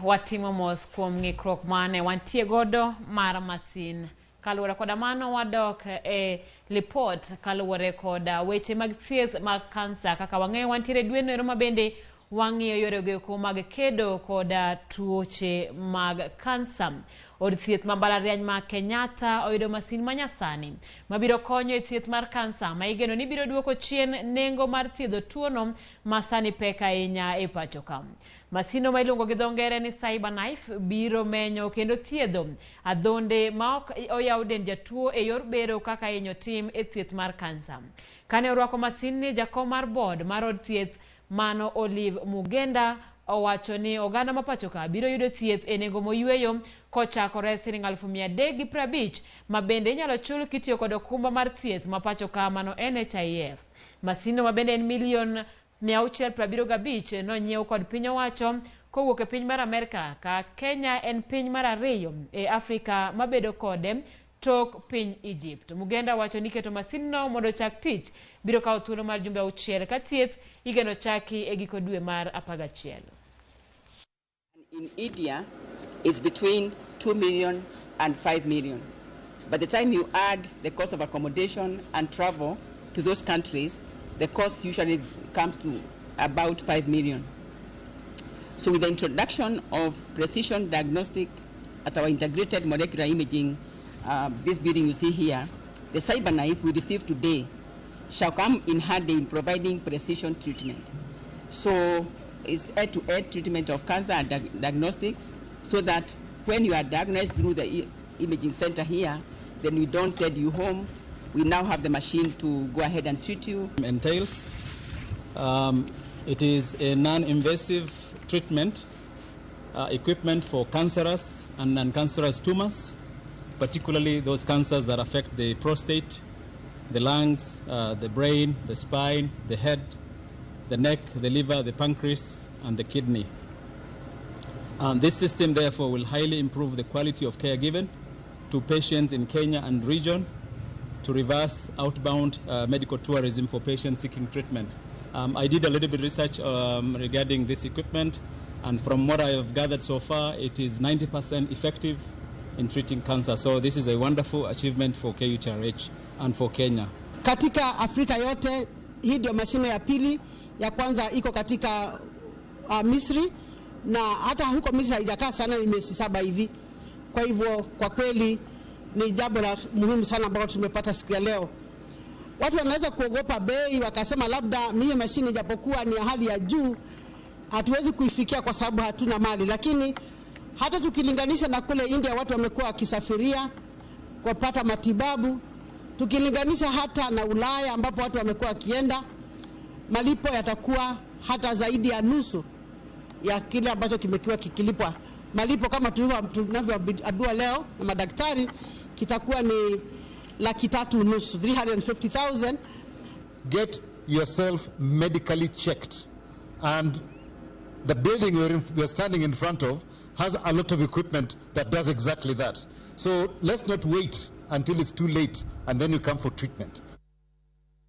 Watimo mos kuom ng'ikruok mane wantie godo mar masin. Kaluwore koda mano, wadok e lipot kaluwore koda weche mag thieth mag kansa. Kaka wang'eyo, wantiere dweno ero ma bende wang'iyo yorego eko mag kedo koda tuoche mag kansa. Od thieth ma mbalariany ma Kenyatta oyudo masin manyasani mabiro konyo e thieth mar kansa ma igeno ni biro duoko chien nengo mar thiedho tuono ma sani pek ahinya e pacho ka. Masino ma iluongo gi dho ngere ni cyber knife biro menyo kendo thiedho adhonde ma ok oyaw dend jatuo e yor bero kaka ihinyo tim e thieth mar kansa. Kane orwako masinni, jakom mar board mar od thieth mano Olive Mugenda owacho ni oganda ma pacho ka biro yudo thieth e nengo moyweyo kochakore siling 350,000 ma bende inyalo chul kitiyo kod okumba mar thieth ma pacho ka mano NHIF. Masinno ma bende en milion 675 nonyiew kod piny owacho kowuok e piny mar Amerka ka Kenya en piny mar ariyo e Afrika mabedo kode tok piny Egypt. Mugenda wacho ni keto masinno mondo ochak tich biro kawo thuolo mar jumbe 6 ka thieth igeno chaki e giko dwe mar 11. In India, it's between 2 million and 5 million. By the time you add the cost of accommodation and travel to those countries, the cost usually comes to about 5 million. So with the introduction of precision diagnostic at our integrated molecular imaging, this building you see here, the CyberKnife we received today shall come in handy in providing precision treatment. So it's head-to-head treatment of cancer and diagnostics, so that when you are diagnosed through the imaging center here, then we don't send you home. We now have the machine to go ahead and treat you. Entails. It is a non-invasive treatment equipment for cancerous and non-cancerous tumors, particularly those cancers that affect the prostate, the lungs, the brain, the spine, the head, the neck, the liver, the pancreas, and the kidney. This system, therefore, will highly improve the quality of care given to patients in Kenya and region to reverse outbound medical tourism for patients seeking treatment. I did a little bit of research regarding this equipment, and from what I have gathered so far, it is 90% effective in treating cancer. So this is a wonderful achievement for KUTRH and for Kenya. Katika Afrika yote hii ndio mashine ya pili, ya kwanza iko katika Misri, na hata huko Misri haijakaa sana, ni miezi 7 hivi. Kwa hivyo kwa kweli ni jambo la muhimu sana ambalo tumepata siku ya leo. Watu wanaweza kuogopa bei wakasema labda mimi mashine japokuwa ni ya hali ya juu hatuwezi kuifikia kwa sababu hatuna mali, lakini hata tukilinganisha na kule India watu wamekuwa wakisafiria kupata matibabu, tukilinganisha hata na Ulaya ambapo watu wamekuwa wakienda, malipo yatakuwa hata zaidi ya nusu ya kile ambacho kimekuwa kikilipwa. Malipo kama tunavyoambiwa leo na madaktari kitakuwa ni 350,000, 350,000. Get yourself medically checked, and the building we're standing in front of has a lot of equipment that does exactly that. So let's not wait until it's too late and then you come for treatment.